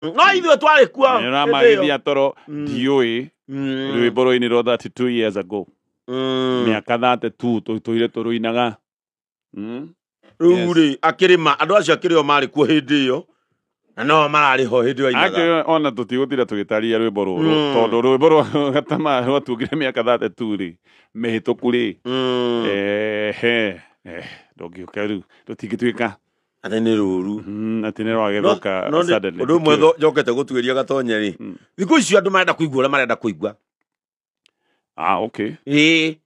No ithuĩ twarĩ kuo Nĩ hĩndĩ ĩyo. ũramagithia toro ndiũĩ rwĩmbo rũinirwo 32 years ago. Mĩaka 32 tũtũire tũrũinaga. Rĩu Yes. rĩ, akĩrĩma andũ acio akĩrĩ o marĩ kuo hĩndĩ ĩyo na no mararĩ ho hĩndĩ ĩyo ainaga. Actually, ona tũtigũtinda tũgĩtarĩria rwĩmbo rũrũ tondũ rwĩmbo rwa gatama rwatuĩkire mĩaka 32 rĩ mĩhĩtũku rĩ. Ehe, ndũngĩũka rĩu tũtingĩtuĩka Atĩ nĩ rũru. Atĩ nĩ rwagĩthũka No nĩ- suddenly. ũndũ ũmwe njokete gũtuĩria gatonye rĩ, thikũ icio andũ marenda kũigua ũrĩa marenda kũigua. Ah, okay. Ĩĩ.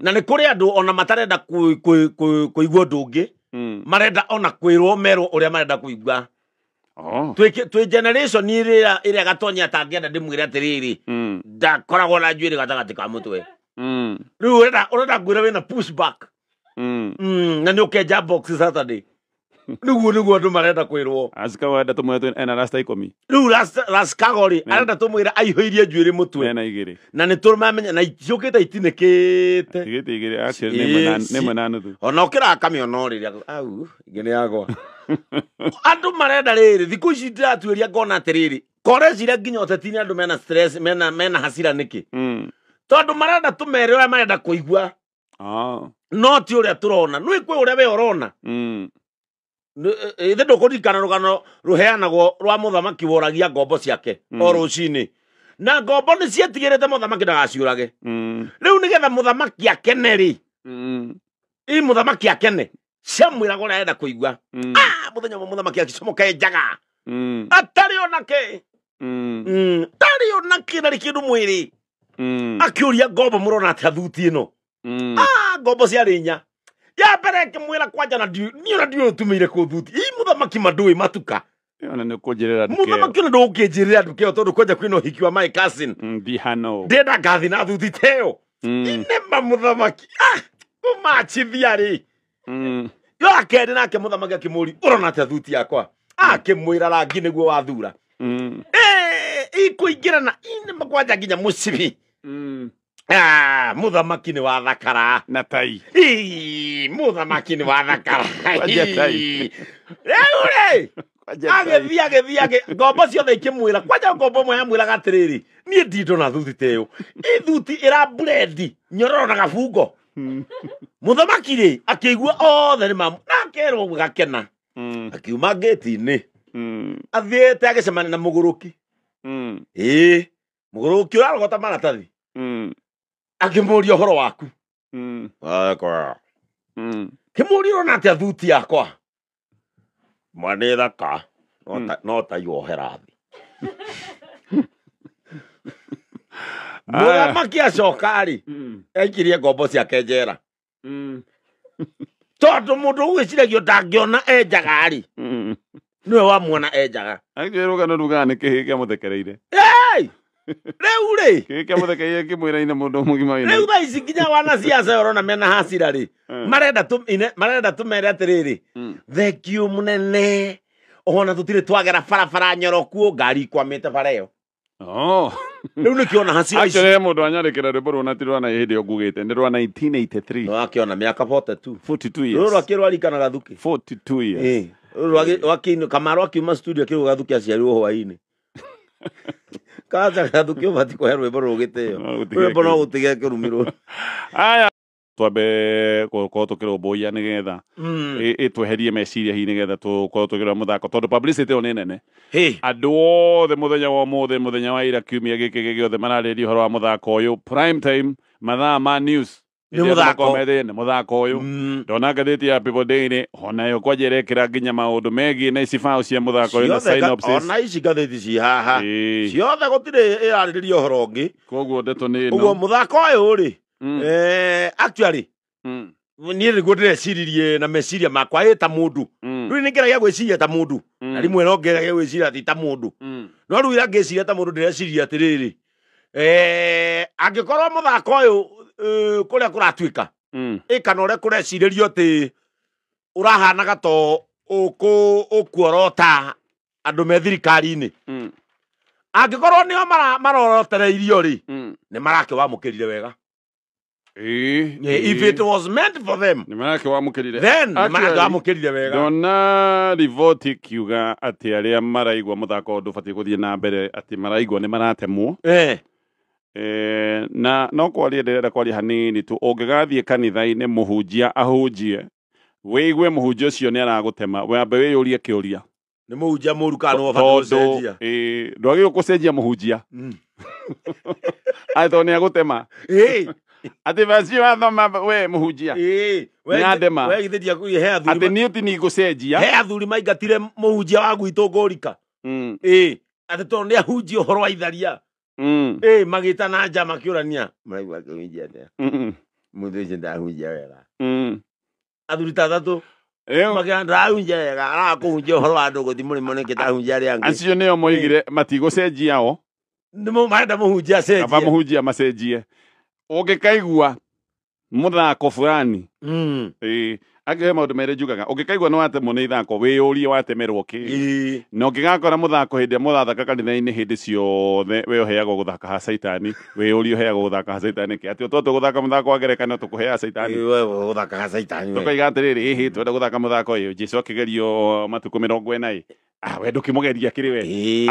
Na nĩ kũrĩ andũ ona matarenda kũigua ũndũ ũngĩ, marenda ona kwĩrwo merwo ũrĩa marenda kũigua. Oh. Twĩ generation ĩrĩa ĩrĩa gatonya atangĩenda ndĩmwĩre atĩrĩrĩ, ndakoragwo na njuĩrĩ gatagatĩ ka mũtwe. Rĩu ũrenda ngwĩre wĩna push back. Na nĩ ũkenja box Saturday. Nĩguo andũ marenda kwĩrwo. Azika wenda tũmwĩre ena rasta 10. Rĩu Raskago rĩ, arenda tũmwĩre aihũirie njuĩrĩ mũtwe. Ena 2. Na nĩ tũmamenya na ciũkĩte itinĩkĩte. Tigĩte 2 actually nĩ ĩmwe na nuthu. Ona ũkĩrakamĩona o rĩrĩa au ingĩ nĩ yagwa. Andũ marenda rĩrĩ, thikũ ici ndĩratuĩria ngona atĩrĩrĩ, koreciria nginya ũteti-inĩ andũ mena stress, mena hasira nĩkĩ? Tondũ marenda tũmere ũrĩa marenda kũigua. Ah. No ti ũrĩa tũrona. Nĩ kwĩ ũrĩa we ũrona. Ithe ndũkũririkana rũgano rũheanagwo rwa mũthamaki woragia ngombo ciake o rũcinĩ. Na ngombo nĩ cietigĩrĩte mũthamaki ndagaciũrage. Rĩu nĩgetha mũthamaki akene rĩ, ĩ mũthamaki akene, ciamwĩraga ũrĩa arenda kũigua. Ah, mũthenya ũmwe mũthamaki agĩcomoka njaga. Atarĩ ona kĩ. Ndarĩ ona kĩ ndarĩ kĩndũ mwĩrĩ. Akĩũria ngombo mũrona atĩa thuti ĩno? Ah, ngombo ciarĩ inya. Ya mbere ngĩmwĩra kwanja na niĩ ona ndiũĩ ũtumĩire kũ thuti. Ĩ mũthamaki mandũĩ matuka. Ona nĩ ũkũnjĩrĩra nduka ĩyo. Mũthamaki ona ndũgũkĩnjĩrĩra nduka ĩyo tondũ kwanja kwĩna ũhiki wa my cousin. Ndihano. Ndĩrenda ngathi na thuti ta ĩyo. Inema mũthamaki. Ah, ũmachithia rĩ. Yo akerĩ nake mũthamaki akĩmũria, ũrona atĩa thuti yakwa? Akĩmwĩra rangi nĩguo wathura. Ikũingĩrana inema kwanja nginya mũcibi. Ah, mũthamaki nĩ wathakara. Na tai. Ii, mũthamaki nĩ wathakara. Kwanja tai. Rĩu rĩ, Kwanja tai. agĩthiĩ agĩthiĩ ngombo ciothe ikĩmwĩra, kwanja ngombo ĩmwe yamwĩraga atĩrĩrĩ, niĩ ndindona thuti ta ĩyo. Ĩ thuti ĩra blend nyororo na gabungo. Mũthamaki rĩ, akĩigua othe nĩ na akerwo ũguo gakena. Akiuma ngĩti-inĩ. Athiĩte agĩcemania na mũgũrũki. Ĩĩ, mũgũrũki ũrarogota maratathi. Akĩmũria ũhoro waku. Wakwa. Kĩmũria ũrona atĩa thuti yakwa? Ma nĩ thaka, no ta yohera thĩ. Mũthamaki acoka rĩ, aikirie ngombo ciake njera. Tondũ mũndũ ũgwĩciragio ndangĩona enjaga rĩ, nĩwe wamuona enjaga. Actually rũgano rugaga nĩ kĩhĩĩ kĩamũthekereire. Hey! Rĩu rĩ, Kĩhĩĩ kĩamũthekereire kĩmwĩra ine mũndũ mũgima wĩna. Rĩu thaa ici nginya wanasiasa ũrona mena hasira rĩ, marenda tũmere atĩrĩrĩ, thank you mũnene, ona tũtirĩ twagera barabara nyoroku, ngari ikwamĩte bara ĩyo. Oh. Rĩu nĩkĩona hasira ici. Actually mũndũ anyandĩkĩra rwĩmbo rũu na ti rwa na hĩndĩ ĩyo ngugĩte, nĩ rwa 1983. No akĩona mĩaka 42. 42 Rũrũ years. rwakĩrwarikana Gathuki. 42 years. Ĩĩ. Rũrũ Kamaru akiuma studio akĩrwo Gathuki aciarirwo hwaĩ-inĩ. Kanja Gathuki ũbatiĩ kũhe rwĩmbo rũu gĩtĩo. No gũtige Rwĩmbo no kĩrumi. gũtige kĩrumirwo. Aya. Twambe gũkorwo tũkĩrũmbũiya nĩgetha ĩtweherie meciria hihi nĩgetha tũkorwo tũkĩrora mũthako tondũ publicity ĩyo nĩ nene. Andũ othe mũthenya wa ũmũthĩ, mũthenya wa ira, kiumia gĩkĩ gĩothe mararĩrĩria ũhoro wa mũthako ũyũ prime time, mathaa ma news. Nĩ mũthako. Nĩ mũthako ũyũ. Ndona ngathĩti ya People Daily onayo kwanja ĩrekĩra nginya maũndũ megiĩ na ici bao cia mũthako ũyũ na Ciothe synopsis. ona ici ngathĩti ci haha. Ĩĩ. Ciothe gũtirĩ ĩrarĩrĩria ũhoro ũngĩ. Koguo ndeto nĩ Ũguo ĩno. mũthako ũyũ rĩ, actually, niĩ nĩguo ndĩreciririe na meciria makwa ĩ ta mũndũ. Rĩu nĩ ngeragia gwĩciria ta mũndũ. Na rĩmwe no ngeragia gwĩciria ti ta mũndũ. No rĩu ira ngĩciria ta mũndũ ndĩreciria atĩrĩrĩ, angĩkorwo mũthako ũyũ, kũrĩa kũratuĩka, ĩ kana ũrĩa kũrecirĩrio atĩ ũrahanaga to ũkuorota andũ me thirikari-inĩ. Angĩkorwo nĩo marorotereirio rĩ, nĩ marakĩwamũkĩrire wega. If it was meant for them, nĩ marakĩwamũkĩrire. then Actually, marakĩwamũkĩrire wega. Ndona riboti ikiuga atĩ arĩa maraigua mũthako ũyũ ndũbatiĩ gũthiĩ na mbere, atĩ maraigua nĩ maratemwo. Na no kwaria ndĩrenda kwaria hanini tu. Ũngĩgathiĩ kanitha-inĩ mũhunjia ahunjie, wĩigue mũhunjia ũcio nĩ aragũtema, wambe wĩyũrie kĩũria. Nĩ mũhunjia mũru kana nĩ ũbatiĩ Tondũ gũcenjia? Ndwagĩrĩirwo gũcenjia mũhunjia. Atĩ tondũ nĩ agũtema. Atĩ verse wathoma we mũhunjia. Nĩ andema. We githĩ ndiakuire he athuri Atĩ niĩ ti ningũcenjia. He athuri maingatire mũhunjia wa gwitũ ngũrika. Atĩ tondũ nĩ ahunjia ũhoro wa itharia. Magĩtana nja makĩũrania. Maraigua akĩhunjia atĩa? Mũndũ ũcio ndahunjia wega. Athuri ta atatũ. Makĩra ndahunjia wega, arakũhunjia ũhoro wa andũ gũthiĩ mũrĩmo nĩkĩ ndahunjia arĩa angĩ. Acio nĩo moigire matigũcenjia o. Nĩ marenda mũhunjia acenjie. Kaba mũhunjia macenjie. Ũngĩkaigua mũthako fulani. Angĩ he maũndũ merĩ njugaga. Ũngĩkaigua nĩ watemwo nĩ ithako, wĩyũrie watemerwo kĩ. Na ũngĩgakora mũthako hĩndĩ ĩrĩa mũrathaka kanitha-inĩ hĩndĩ ciothe, we ũheagwo gũthaka ha caitani, wĩyũrie ũheagwo gũthaka ha caitani kĩ. Atĩ ũtwatwo gũthaka mũthako wa ngerekano tũkũheaga caitani. We gũthaka ha caitani we. Tũkoiga atĩrĩrĩ, ĩhĩ, twenda gũthaka mũthako ũyũ, Jesũ akĩgerio matukũ 40. We ndũkĩmũgeria kĩrĩ we.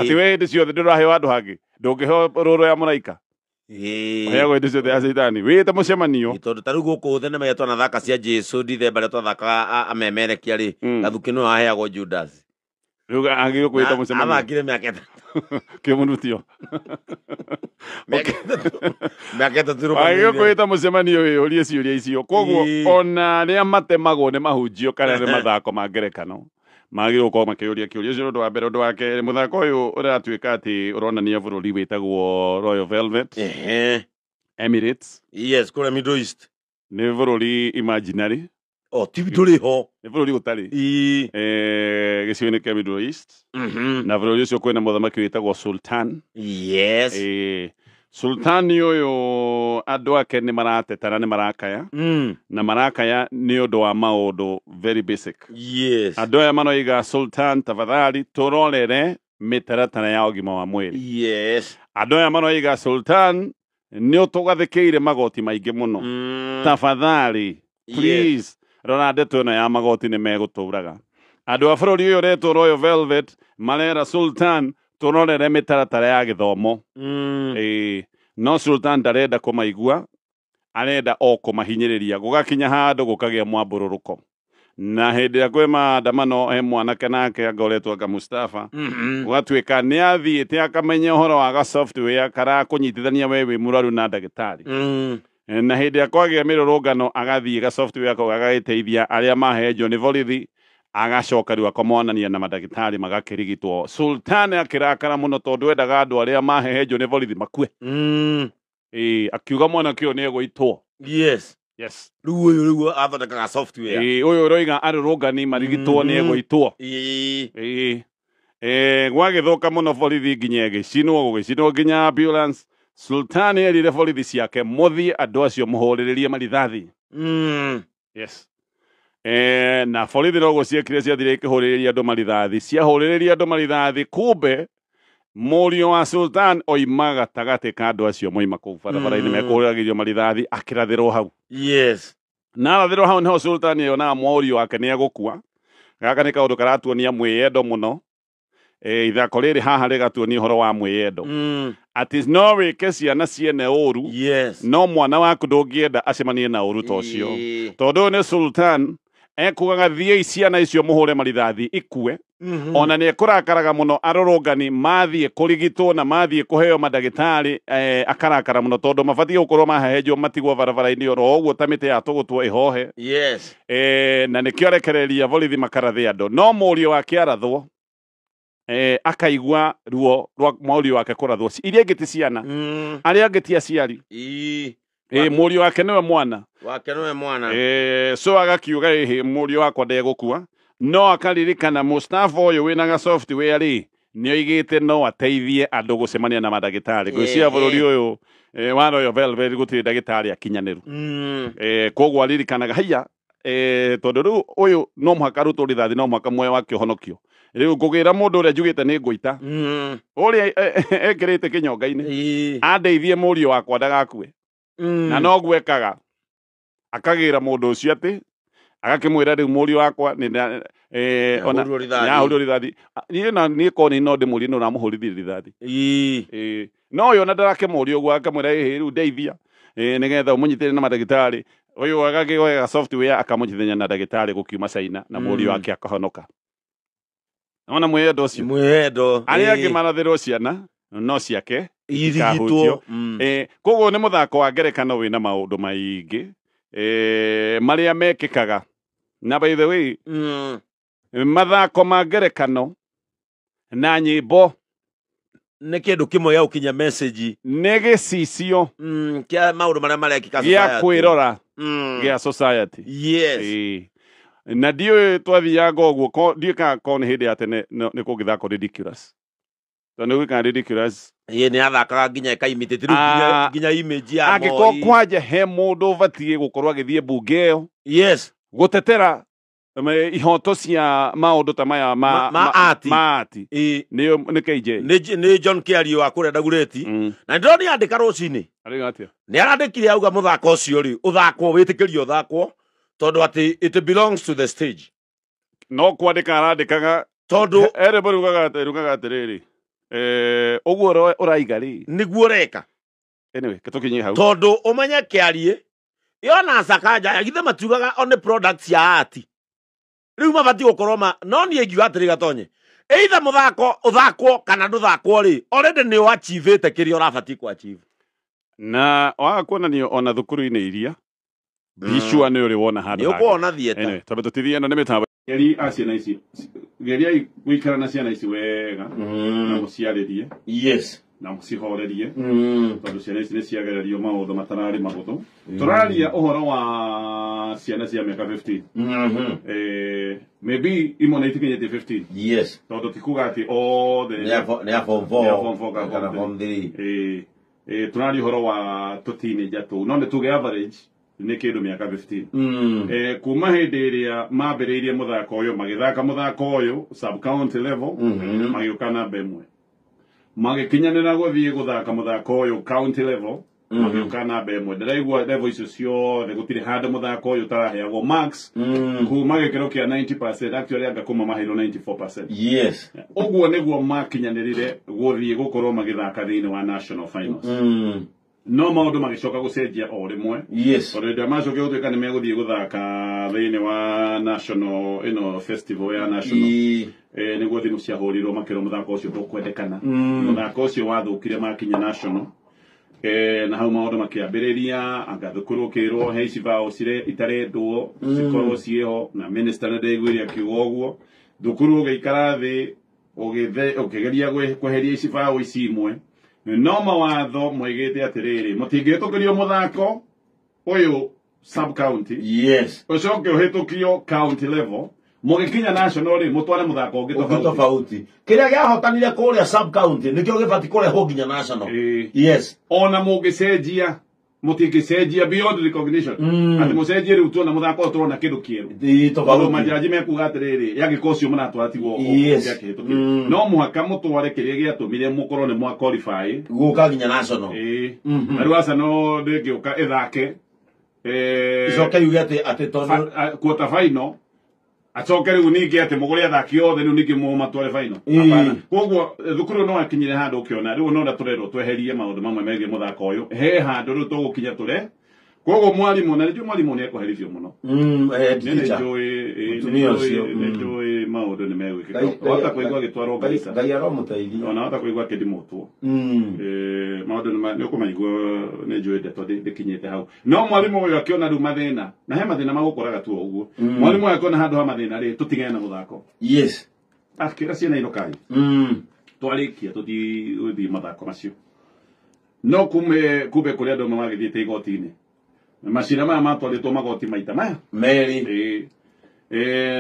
Atĩ we hĩndĩ ciothe ndũraheo handũ hangĩ. Ndũngĩheo rũrũ ya mũraika. Ũheagwo hĩndĩ ciothe ya caitani. Wĩte mũcemanio. Tondũ ta rĩu gũkũ thenema ĩrĩa twanathaka cia Jesũ Dithemba rĩrĩa twathakaga amemerekia rĩ, Gathuki nĩwe waheagwo Judas. Rĩu agĩrĩirwo kwĩta mũcemanio. Athakire mĩaka 3. Kĩmũnutio. Mĩaka 3 Agĩrĩirwo rũmanĩrĩire. kwĩta mũcemanio wĩyũrie ciũria icio. Koguo ona arĩa matemagwo nĩ mahunjio kana nĩ mathako ma ngerekano, magĩrĩirwo gũkorwo makĩyũria kĩũria. Ũcio nĩ ũndũ wa mbere. Ũndũ wa kerĩ, mũthako ũyũ ũratuĩka atĩ ũronania bũrũri wĩtagwo Royal Velvet Emirates. Yes, kũrĩa Middle East. Nĩ bũrũri imaginary. O, ti ndũrĩ ho. Nĩ bũrũri ũtarĩ. Gĩcigo-inĩ kĩa Middle East. Na bũrũri ũcio kwĩna mũthamaki wĩtagwo Sultan. Sultan ũyũ andũ ake nĩ maratetana, nĩ marakaya. Na marakaya nĩ ũndũ wa maũndũ very basic. Andũ aya maroiga Sultan, tafadhali tũrorere mĩtaratara ya ũgima wa mwĩrĩ. Andũ aya maroiga Sultan, nĩ ũtũgathĩkĩire magoti maingĩ mũno. Tafadhali, please, rora ndeto ĩno ya magoti nĩ megũtũraga. Andũ a bũrũri ũyũ ũretwo Royal Velvet marera Sultan tũrorere mĩtaratara ya gĩthomo. No Sultan ndarenda kũmaigua, arenda o kũmahinyĩrĩria. Gũgakinya handũ gũkagĩa mwambũrũrũko. Na hĩndĩ ĩrĩa kwĩ maandamano he mwanake nake anga ũretwo anga Mustafa. Gũgatuĩka nĩ athiĩte akamenya ũhoro wa ga software karakũnyitithania we wĩ mũrwaru na ndagĩtarĩ. Na hĩndĩ ĩrĩa kwagĩa mĩrũrũngano agathiĩ ga software kau agagĩteithia arĩa mahenjwo nĩ borithi, agacoka rĩu akamonania na mandagĩtarĩ magakĩrigitwo. Sultan akĩrakara mũno tondũ endaga andũ arĩa mahehenjwo nĩ borithi makue. Akiuga mwanake ũyũ nĩ egũitwo. Yes. Rĩu ũyũ rĩu athondekaga software. Ũyũ ũroiga arũrũngani marigitwo nĩ egũitwo. Gwagĩthũka mũno borithi nginya ĩgĩcinwo, gũgĩcinwo nginya ambulance. Sultan erire borithi ciake mũthiĩ andũ acio mũhũrĩrĩrie marithathi. Yes. Na borithi noguo ciekire, ciathire ikĩhũrĩrĩria andũ marithathi. Ciahũrĩrĩria andũ marithathi, kumbe mũriũ wa Sultan oima gatagatĩ ka andũ acio moima kũu barabara-inĩ mekũhũragĩrio marithathi, akĩrathĩrwo hau. Na arathĩrwo hau nĩho Sultan yonaga mũriũ wake nĩ egũkua. Gaka nĩ kaũndũ karatuonia mwĩyendo mũno. Ithako rĩrĩ haha rĩgatuonia ũhoro wa mwĩyendo. Atĩ no wĩke ciana ciene ũru, no mwana waku ndũngĩenda acemanie na ũru ta ũcio. Tondũ ũyũ nĩ Sultan, ekugaga thiĩi ciana icio mũhũre marithathi ikue. Ona nĩ ekũrakaraga mũno arũrũngani mathiĩ kũrigitwo na mathiĩ kũheo mandagĩtarĩ, akarakara mũno tondũ mabatiĩ gũkorwo mahehenjwo matigwo barabara-inĩ oro ũguo ta mĩtĩ ya tũgũtwo ĩhohe. Na nĩkĩo arekereria borithi makarathe andũ. No mũriũ wake arathwo, akaigua ruo rwa mũriũ wake kũrathwo. Iria ingĩ ti ciana. Arĩa angĩ ti aciari. Mũriũ wake nĩwe mwana. Wake nĩwe mwana. So agakiuga ĩhĩ mũriũ wakwa ndegũkua. No akaririkana Mustafa ũyũ wĩna ga software rĩ, nĩoigĩte no ateithie andũ gũcemania na mandagĩtarĩ. Ngwĩciria bũrũri ũyũ, wa Royal Velvet gũtirĩ ndagĩtarĩ akinyanĩru. Koguo aririkanaga haiya, tondũ rĩu ũyũ no mũhaka arutwo rithathi, no mũhaka muoyo wake ũhonokio. Rĩu ngũgĩra mũndũ ũrĩa njugĩte nĩ ngũita. Ũrĩa ekĩrĩte kĩnyonga-inĩ. Andeithie mũriũ wakwa ndagakue. Na noguo ekaga. Akagĩra mũndũ ũcio atĩ agakĩmwĩra rĩu mũriũ wakwa nĩ ona nĩahũrirwo rithathi. Niĩ na niĩ korwo nĩ no ndĩmũrie nĩ ũramũhũrithirie rithathi. No ũyũ ona ndarakĩmũria ũguo akamwĩra ĩhĩ rĩu ndeithia nĩgetha ũmũnyitĩre na mandagĩtarĩ. Ũyũ agakĩoya software akamũnyitithania na ndagĩtarĩ gũkiuma China na mũriũ wake akahonoka. Ona mwĩyendo ũcio. Mwĩyendo. Arĩa angĩ marathĩrwo ciana no ciake irigitwo. Koguo nĩ mũthako wa ngerekano wĩna maũndũ maingĩ marĩa mekĩkaga. Na by the way, mathako ma ngerekano na nyĩmbo nĩ kĩndũ kĩmwe gĩa gũkinyia message nĩ gĩcicio kĩa maũndũ marĩa marekĩka gĩa kwĩrora gĩa society. Yes. Na ndiũĩ twathianga ũguo, ndiũĩ kana korwo nĩ hĩndĩ ya tene nĩ kũngĩthakwo ridiculous. Tondũ nĩ gwĩkaga ridiculous. Ĩĩ nĩ yathakaga nginya ĩkaimitate rĩu nginya image ya Moi. Angĩkorwo kwanja he mũndũ ũbatiĩ gũkorwo agĩthiĩ mbunge ĩyo. Yes. Gũtetera ihoto cia maũndũ ta maya ma ati. Nĩ KJ. Nĩ John Kĩario wa kũrĩa Dagoretti. Na ndĩrona andĩka rũcinĩ. Arĩga atĩa? Nĩ arandĩkire auga mũthako ũcio rĩ ũthakwo wĩtĩkĩrio ũthakwo tondũ atĩ it belongs to the stage. No kwandĩka arandĩkaga tondũ ere rugaga atĩrĩrĩ ũguo ũraiga rĩ nĩguo ũreka. Anyway, tũkinye hau. Tondũ ũmenye Kĩarie yona Sakaja githe matugaga one products ya ati. Rĩu mabatiĩ gũkorwo ma no niĩ ingiuga atĩrĩ Gatonye. Either mũthako ũthakwo kana ndũthakwo rĩ already nĩ ũachievĩte kĩrĩa ũrabatiĩ kũ-achieve. Na waga kuonanio ona thukuru-inĩ iria ndicua nĩ ũrĩ wona handũ Nĩ ũkuona theatre. Anyway, twambe tũtithie ĩno nĩ mĩtambo. Geri a ciana ici geriai gũikara na ciana ici wega na mũciarĩrie. Yes. Na mũcihorerie tondũ ciana ici nĩ ciagererio maũndũ matararĩ mahũthũ. Tũraria ũhoro wa ciana cia mĩaka 15. Maybe imwe nĩ itikinyĩtie 15. Yes. Tondũ ti kuga atĩ othe nĩ a form 4 kana form 3. Tũraria ũhoro wa tũteenager tũu no nĩ tuge average nĩ kĩndũ mĩaka 15. Kuma hĩndĩ ĩrĩa mambĩrĩirie mũthako ũyũ magĩthaka mũthako ũyũ sub county level magĩũka namba ĩmwe. Magĩkinyanĩra gũthiĩ gũthaka mũthako ũyũ county level magĩũka namba ĩmwe. Ndĩraigua level icio ciothe gũtirĩ handũ mũthako ũyũ ũtaraheagwo marks kuma gĩkĩro kĩa 90% actually anga kuma maheirwo 94%. Yes. Ũguo nĩguo makinyanĩrire gũthiĩ gũkorwo magĩthaka thĩinĩ wa national finals. No maũndũ magĩcoka gũcenjia o rĩmwe. Yes. Tondũ hĩndĩ ĩrĩa macokire gũtuĩka nĩ megũthiĩ gũthaka thĩinĩ wa national ĩno festival ya national nĩguo thimũ ciahũrirwo makĩrwo mũthako ũcio ndũkwendekana. Mũthako ũcio wathũkire makinya national. Na hau maũndũ makĩambĩrĩria anga thukuru ũkĩrwo he icibaũ cire itarendwo cikorwo ciĩho na minister nĩ ndaiguire akiuga ũguo. Thukuru ũgĩikara thĩ ũkĩgeria kweheria icibaũ ici imwe. No mawatho moigĩte atĩrĩrĩ mũtingĩhĩtũkĩrio mũthako ũyũ sub county. Yes. Ũcoke ũhĩtũkio county level mũgĩkinya national rĩ mũtware mũthako ũngĩ tofauti. Kĩrĩa kĩahotanire kũrĩa sub county nĩkĩo gĩbatiĩ kũrehwo nginya national. Yes. Ona mũngĩcenjia mũtingĩcenjia beyond recognition. Atĩ mũcenjie rĩu tuona mũthako ũyũ tũrona kĩndũ kĩerũ. Tofauti. Majaji mekuga atĩrĩrĩ yangĩkorwo ũcio mũratwara tiguo ũngĩakĩhĩtũkire. No mũhaka mũtware kĩrĩa gĩatũmire mũkorwo nĩ mwa qualify gũka nginya national. Na rĩu Arsenal ndĩngĩũka ĩthake icoke yuge atĩ tondũ quarter final acoke rĩu ningĩ atĩ mũgũre athaki othe rĩu ningĩ mũmatware final. Hapana. Koguo thukuru no akinyire handũ ũkĩona rĩu no tũrerwo tweherie maũndũ mamwe megiĩ mũthako ũyũ he handũ rĩu tũgũkinya tũre. Koguo mwarimũ na nĩnjũĩ mwarimũ nĩ ekũherithio mũno. Nĩnjũĩ maũndũ nĩ megwĩkĩka. Wahota kũigua agĩtwarwo Garissa. Ngai aromũteithia. Ona wahota kũigua akĩndimũtwo. Maũndũ nĩ ũkũmaigua nĩnjũĩ ndeto ndĩkinyĩte hau. No mwarimũ ũyũ akĩona rĩu mathĩna na he mathĩna magũkoraga tu o ũguo. Mwarimũ ũyũ akĩona handũ ha mathĩna rĩ tũtigane na mũthako. Yes. Akĩra ciana inũkai. Twarĩkia tũtigũthiĩ mathako macio. No kumbe kũrĩ andũ amwe magĩthiĩte igoti-inĩ. Macira maya matwarĩtwo magoti maita maya merĩ.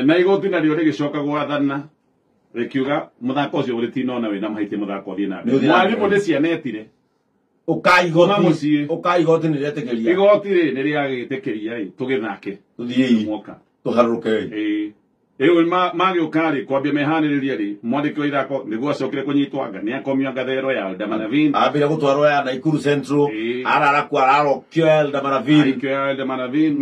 Na igoti narĩo rĩgĩcoka gwathana rĩkiuga mũthako ũcio ũrĩtinona wĩna mahĩtia mũthako ũthiĩ na mbere. Mwarimũ nĩ ciana etire. Ũkai igoti nĩ rĩetĩkĩria. Igoti rĩ nĩ rĩagĩtĩkĩria ĩ tũgĩthake. Tũthiĩ mwoka. Tũharũrũke. Rĩu magĩũka rĩ kwambia mehanĩrĩria rĩ mwandĩki wa ithako nĩguo acokire kũnyitwo anga nĩ akomio ngathero ya Eldama Ravine. Ambire gũtwarwo ya Naikuru Central. Ararakwo ararokio ya Eldama Ravine. Aikio ya Eldama Ravine.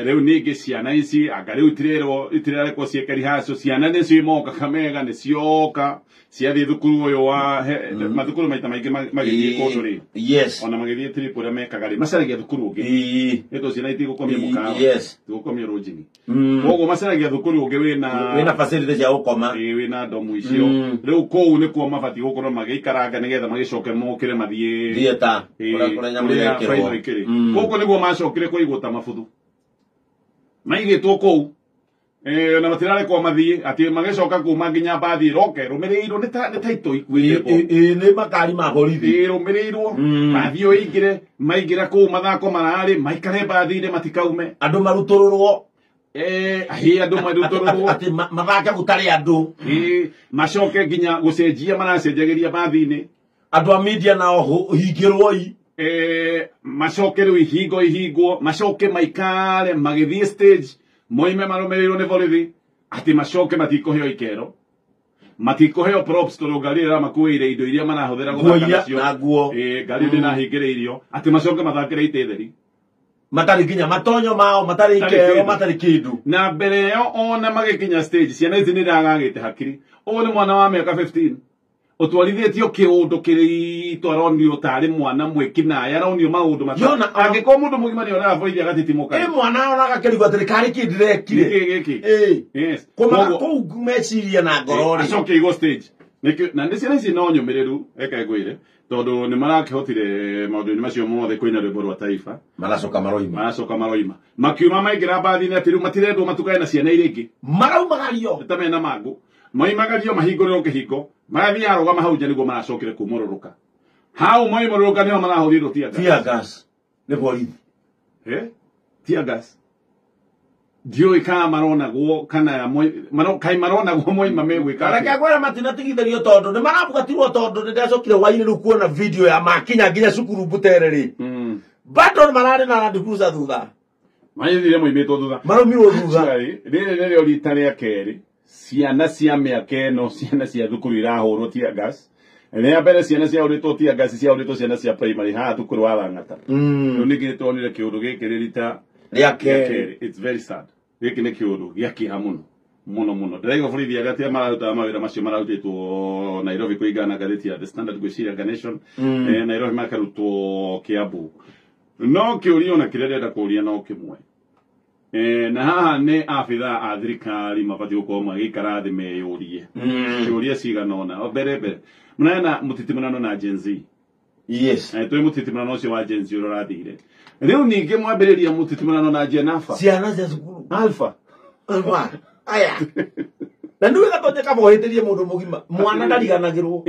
Rĩu ningĩ ciana ici anga rĩu itirerwo itirarekwo ciĩke rehearsal, ciana nĩcio imoka Kamega nĩcioka ciathiĩ thukuru ũyũ wa mathukuru maita maingĩ magĩthiĩ kũndũ rĩ. Yes. Ona magĩthiĩ trip ũrĩa mekaga rĩ macaragia thukuru ũngĩ. Nĩ tondũ ciana itigũkomia mũkawa. Yes. Itigũkomia rũnjingi. Koguo macaragia thukuru ũngĩ wĩna facility cia gũkoma. Ĩĩ, wĩna ndomu icio. Rĩu kũu nĩkuo mabatiĩ gũkorwo magĩikaranga nĩgetha magĩcoke mokĩre mathiĩ theater kũrĩa nyamũ kũrĩa irekĩrwo. final ĩkĩrĩ. Koguo nĩguo macokire kũigwo ta mabuthu. Maigĩtwo kũu. Na matirarekwo mathiĩ atĩ magĩcoka kuma nginya mbathi ĩroke ĩrũmĩrĩirwo nĩ ta itoi ikuĩte Nĩ makari ma borithi. Ĩrũmĩrĩirwo mbathi ĩyo ĩingĩre maingĩra kũu mathako mararĩ maikare mbathi-inĩ matikaume. Andũ marutũrũrwo. Hĩ andũ marutũrũrwo. Atĩ mathake gũtarĩ andũ. Macoke nginya gũcenjia maracenjagĩria mbathi-inĩ. Andũ a media nao hingĩrwo i. Macoke rĩu ihingo ihingwo macoke maikare magĩthiĩ stage moime marũmĩrĩirwo nĩ borithi atĩ macoke matikũheo ikero matikũheo props tondũ ngari ĩrĩa ĩramakuĩire indo iria marahũthĩra gũthaka nacio. Na nguo. Ngari ndĩnahingĩrĩirio atĩ macoke mathakĩre itĩ theri. Matarĩ nginya matonyo mao matarĩ ikero matarĩ kĩndũ. Na mbere ĩyo ona magĩkinya stage ciana ici nĩiragagĩte hakiri. Ũyũ nĩ mwana wa mĩaka 15 ũtwarithĩtio kĩũndũ kĩritũ aronio tarĩ mwana mwĩkinaĩ aronio maũndũ angĩkorwo mũndũ mũgima nĩonaga borithi agatitimũka. Ĩ mwana onaga kĩrigwo atĩrĩ karĩ kĩ ndĩrekire. Nĩkĩ gĩkĩ? Yes. Kũmaga kũu meciria na ngoro rĩ. Acoke igwo stage. Nĩkĩ na nĩ ciana ici no nyũmĩrĩru reke ngwĩre tondũ nĩ marakĩhotire maũndũ-inĩ macio mothe kũina rwĩmbo rwa taifa. Maracoka maroima. Maracoka maroima. Makiuma maingĩra mbathi-inĩ atĩ rĩu matirendwo matukane na ciana iria ingĩ. Maraumagario. Ta mena mangũ. Moimagario mahingũrĩrwo kĩhingo. Marathiĩ arũgama hau nja nĩguo maracokire kumũrũrũka. Hau moimũrũrũka nĩho marahũthĩrwo tear gas. Tear gas. Nĩ borithi. Tear gas. Ndiũĩ kana maronagwo kana kaĩ maronagwo moima megwĩka atĩa. Reke ngwĩre matinatigithĩrio tondũ nĩ marabuatirwo tondũ nĩ ndacokire hwainĩ rĩu kuona video ya makinya nginya cukuru Butere rĩ. Bado nĩ mararĩ na Land Cruiser thutha. Mathire moimĩtwo thutha. Maraumirwo thutha. Rĩrĩ nĩrĩo rita rĩa kerĩ ciana cia mĩaka ĩno ciana cia thukuru irahũrwo tear gas. Rĩa mbere ciana ciahũrĩtwo tear gas ciahũrĩtwo ciana cia primary haha thukuru wa Lang'ata. Rĩu ningĩ nĩtuonire kĩũndũ gĩkĩ rĩ rita rĩa kerĩ. It's very sad. Gĩkĩ nĩ kĩũndũ gĩa kĩeha mũno mũno mũno. Ndĩraigua borithi arĩa atia mararutaga mawĩra macio mararutĩtwo Nairobi kũringana na ngathĩti ya The Standard gwĩciria Nation. Nairobi makarutwo Kiambu. No kĩũria ona kĩrĩa ndĩrenda kũũria no kĩmwe. Na haha nĩ abithaa a thirikari mabatiĩ gũkorwo magĩikara thĩ meyũrie. Ciũria cigana ũna. O mbere mbere. Mũnena mũtitimanano na Gen Z. Yes. Twĩ mũtitimanano ũcio wa Gen Z ũrĩa ũrathire. Rĩu ningĩ mwambĩrĩria mũtitimanano na Gen Alpha. Ciana cia cukuru. Alpha. Alpha. Aya. Na nĩ wega tondũ kaba ũhĩtĩrie mũndũ mũgima. Mwana ndariganagĩrwo.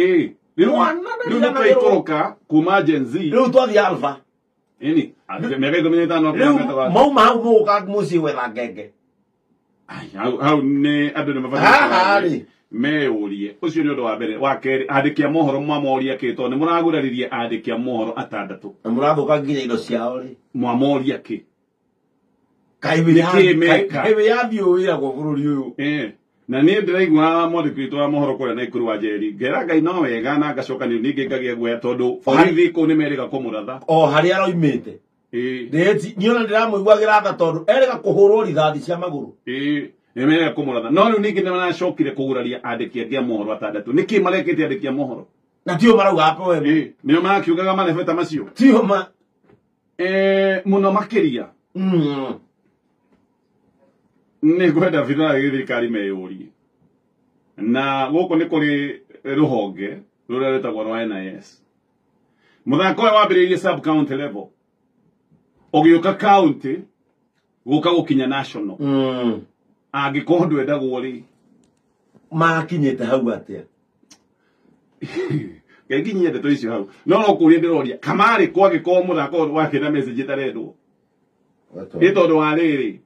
Mwana Rĩu ndariganagĩrwo. nĩtwaikũrũka kuma Gen Z. Rĩu twathiĩ Alpha. Ĩni, mĩaka 15 Rĩu mauma hau mũgũka mũciĩ gwetha ngenge. Ai, hau nĩ andũ nĩ mabatiĩ Haha rĩ. meyũrie. Ũcio nĩ ũndũ wa mbere. Wa kerĩ, andĩki a mohoro mwamoria kĩ tondũ nĩ mũraguraririe andĩki a mohoro atandatũ. Na mũrathũkangia nginya indo ciao rĩ. Mwamoria kĩ? Kaĩ Nĩ kĩ meka? wĩyathi ũyũ wĩragwo bũrũri ũyũ? Na niĩ ndĩraigua mwandĩki witũ wa mohoro kũrĩa Naikuru wa Njeri. Ngera Ngai no wega na ngacoka ningĩ ngagĩa guoya tondũ borithi kũu nĩ merĩga kũmũratha. O harĩa aroimĩte. Niĩ ona ndĩramũiguagĩra tha tondũ erĩga kũhũrwo rithathi cia magũrũ. Nĩ merĩga kũmũratha. No rĩu ningĩ nĩ maracokire kũguraria andĩki angĩ a mohoro atandatũ. Nĩkĩ marekĩte andĩki a mohoro? Na tio marauga hapo we. Nĩo marakiugaga marebeta macio. Tio ma. Mũno makĩria. Nĩ ngwenda abithaa a gĩthirikari meyũrie. Na gũkũ nĩ kũrĩ rũhonge rũrĩa rwĩtagwo rwa NIS. Mũthako ũyũ wambĩrĩirie sub county level. Ũgĩũka county gũka gũkinya national. Angĩkorwo ndwendagwo rĩ. Makinyĩte hau atĩa? Ngai nginyie ndeto icio hau. No no kũria ndĩroria kamarĩ kwangĩkorwo mũthako ũyũ wakĩra message ĩtarendwo. Nĩ tondũ wa rĩrĩ.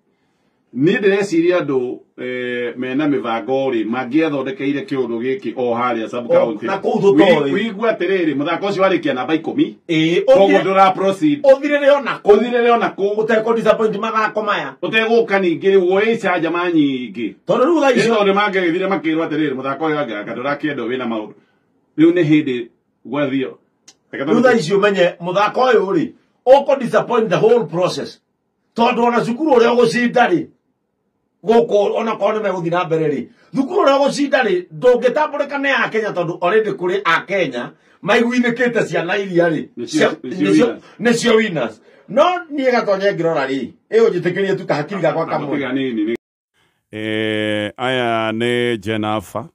Niĩ ndĩreciria andũ mena mĩbango rĩ mangĩathondekeire kĩũndũ gĩkĩ o harĩa sub county. Na kũu tũtoĩ. Wĩigue atĩrĩrĩ, mũthako ũcio warĩkia namba 10. Ĩĩ, Koguo ndũra proceed. Ũthirĩre ona kũu. Ũthirĩre ona kũu. Ũtekũ disappoint mathako maya. Ũtegũka ningĩ rĩu woe icanjama nyingĩ. Tondũ rĩu thaa icio Tondũ mangĩgĩthire makĩrwo atĩrĩrĩ, mũthako ũyũ angĩaka ndũrakĩendwo wĩna maũndũ. Rĩu nĩ hĩndĩ gwathio. Rĩu thaa icio ũmenye mũthako ũyũ rĩ, ũkũ disappoint the whole process. Tondũ ona cukuru ũrĩa ũgũcinda rĩ, gũkũ ona korwo nĩ megũthiĩ na mbere rĩ, thukuru ũrĩa ũgũcinda rĩ, ndũngĩtambũrĩka nĩ Akenya tondũ already kũrĩ Akenya maiguithĩkĩte ciana iria rĩ, nĩcio winners. No niĩ Gatonye ngĩrora rĩ, ĩyo njĩtĩkĩrie tu kahakiri gakwa kamwe. Aya nĩ Gen Alpha.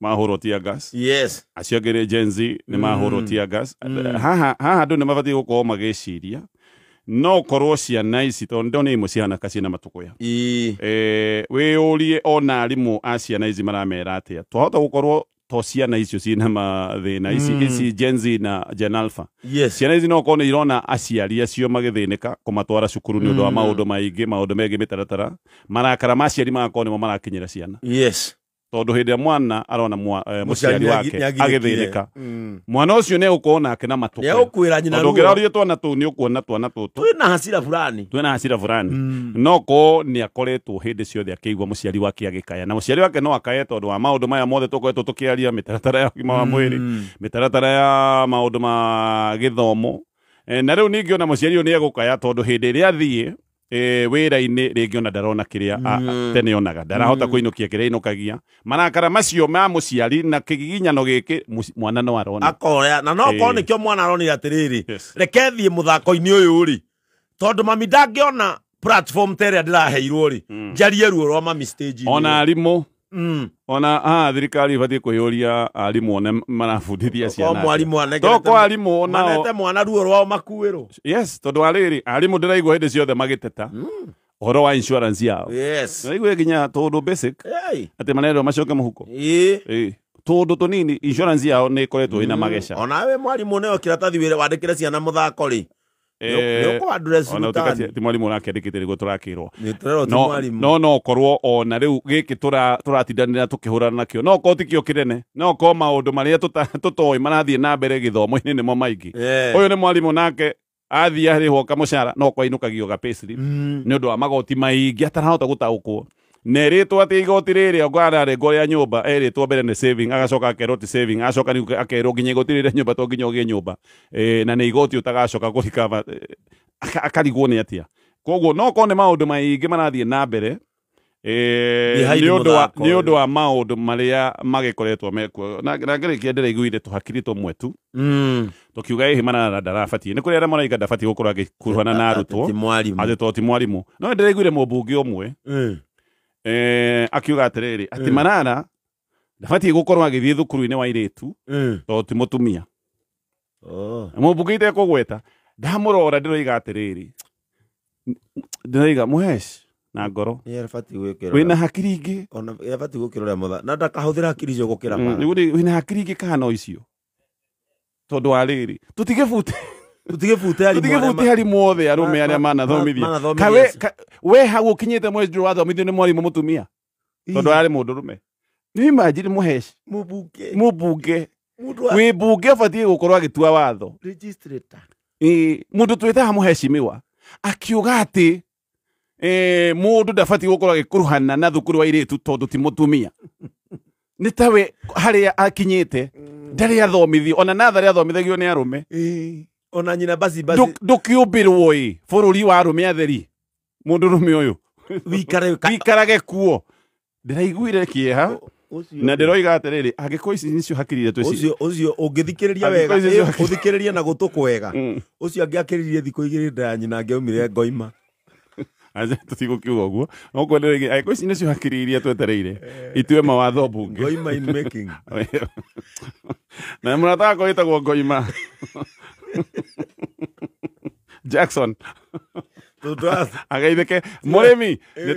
Mahũrwo tear gas. Yes. Acio angĩ nĩ Gen Z nĩ mahũrwo tear gas. Haha andũ nĩ mabatiĩ gũkorwo magĩciria no korwo ciana ici tondũ ndona imwe cihana ka ciĩna matũkũya. Wĩyũrie ona arimũ a ciana ici maramera atĩa. Twahota gũkorwo to ciana icio ciĩna mathĩna ici Gen Z na Gen Alpha. Yes. Ciana ici no korwo nĩ irona aciari acio magĩthĩnĩka kũmatwara cukuru nĩ ũndũ wa maũndũ maingĩ, maũndũ megiĩ mĩtaratara. Marakara ma aciari magakorwo nĩmo marakinyĩra ciana. Yes. Tondũ hĩndĩ ĩrĩa mwana arona mũciari wake agĩthĩnĩka, mwana ũcio nĩ egũkorwo nake na matũkũya. Nĩegũkuĩra nyina ruo. Tondũ ũngĩroria twana tũu nĩ ũkuona twana tũtũ twĩna hasira fulani. Twĩna hasira fulani. No korwo nĩ akoretwo hĩndĩ ciothe akĩigua mũciari wake agĩkaya. Na mũciari wake no akaye tondũ wa maũndũ maya mothe tũkoretwo tũkĩaria, mĩtaratara ya ũgima wa mwĩrĩ, mĩtaratara ya maũndũ ma gĩthomo. Na rĩu ningĩ ona mũciari ũyũ nĩ egũkaya tondũ hĩndĩ ĩrĩa athiĩ wĩra-inĩ rĩngĩ ona ndarona kĩrĩa tene onaga, ndarahota kũinũkia kĩrĩa ainũkagia. Marakara macio ma mũciari na kĩgiginyano gĩkĩ mwana no arona. Akoya na no korwo nĩkĩo mwana aronire atĩrĩrĩ, reke thiĩ mũthako-inĩ ũyũ rĩ, tondũ mami ndangĩona platform ta ĩrĩa ndĩraheirwo rĩ, njarie ruo rwa mami stage-inĩ. Ona arimũ. Ona thirikari ĩbatiĩ kwĩyũria arimũ one marabundithia ciana. Toko arimũ nao manete mwana ruo rwao makuĩrwo. Yes, tondũ wa rĩrĩ arimũ ndĩraigua hĩndĩ ciothe magĩteta ũhoro wa insurance yao. Yes. Ndĩraigua nginya tũndũ basic atĩ manerwo macoke mũhuko. Tũndũ tũnini insurance yao nĩ ĩkoretwo ĩna mageca. Onawe mwarimũ nĩwe kĩratathi wĩra wandĩkĩre ciana mũthako rĩ. Ti mwarimu ũrakĩandĩkĩte nĩguo tũrakĩrwo. No korwo ona rĩu gĩkĩ tũratindanĩra tũkĩhũrana nakĩo no korwo ti kĩo kĩnene, no korwo maũndũ marĩa tũtoĩ marathiĩ na mbere gĩthomo-inĩ nĩmo maingĩ. Ũyũ nĩ mwarimũ nake athiĩ arĩhwo kamũcara no korwo ainũkagio ga payslip nĩ ũndũ wa magoti maingĩ atarahota gũtaũkwo. Na erĩtwo atĩ igoti rĩrĩ ongo ararengwo rĩa nyũmba erĩtwo mbere nĩ saving, agacoka akerwo ti saving, agacoka rĩu akerwo nginya igoti rĩrĩ rĩa nyũmba to nginya ũgĩe nyũmba, na nĩ igoti ũtagacoka kũrikaba, akarigwo nĩ atĩa. Koguo no korwo nĩ maũndũ maingĩ marathiĩ na mbere nĩ ũndũ wa maũndũ marĩa magĩkoretwo mekuo. Na ngĩrĩkia ndĩraiguire tũhakiri tũmwe tu tũkiuga ĩhĩ Manara ndarabatiĩ, nĩ kũrĩ arĩa maraiga ndabatiĩ gũkorwo agĩkuruhana na arutwo atĩ to ti mwarimũ. No ndĩraiguire mũmbunge ũmwe akiuga atĩrĩrĩ atĩ Manara ndabatiĩ gũkorwo agĩthiĩ thukuru-inĩ wa airĩtu tondũ ti mũtumia. Mũmbunge itekũgweta ndamũrora ndĩroiga atĩrĩrĩ, ndĩroiga Mũhesh na ngoro wĩna hakiri ingĩ, na ndakahũthĩra hakiri icio gũkĩra bara. Wĩna hakiri ingĩ kana no icio tondũ wa rĩrĩ tũtigĩbute arimũ othe arũme arĩa manathomithia. We hau ũkinyĩte mwezi ndũrathomithio nĩ mwarimũ mũtumia tondũ ararĩ mũndũrũme. Nĩ imagine Mũhesh mũmbunge wĩ mbunge abatiĩ gũkorwo agĩtua watho, mũndũ twĩtaga mũheshimiwa akiuga atĩ mũndũ ndabatiĩ gũkorwo agĩkuruhana na thukuru wa airĩtu tondũ ti mũtumia. Nĩ tawe harĩa akinyĩte ndarĩ athomithio, ona natharĩ athomithagio nĩ arũme. Ona nyina basi basi ndũkĩũmbĩrwo ĩ bũrũri wa arũme atheri mũndũrũme ũyũ wikarage kuo. Ndĩraiguire kĩeha na ndĩroiga atĩrĩrĩ, angĩkorwo ici nĩcio hakiri iria twĩci ũcio ũngĩthikĩrĩria wega, ũthikĩrĩrie na gũtũ kwega, ũcio angĩakĩrĩrie thikũ igĩrĩ nda ya nyina angĩaumire ngoima. Tũtigũkiuga ũguo no kwendera angĩkorwo ici nĩcio hakiri iria twetereire itue mawatho mbunge. Ngoima in making. Na mũrata wakwa wĩtagwo Ngoima Jackson. Agaithĩke mũrĩmi nĩ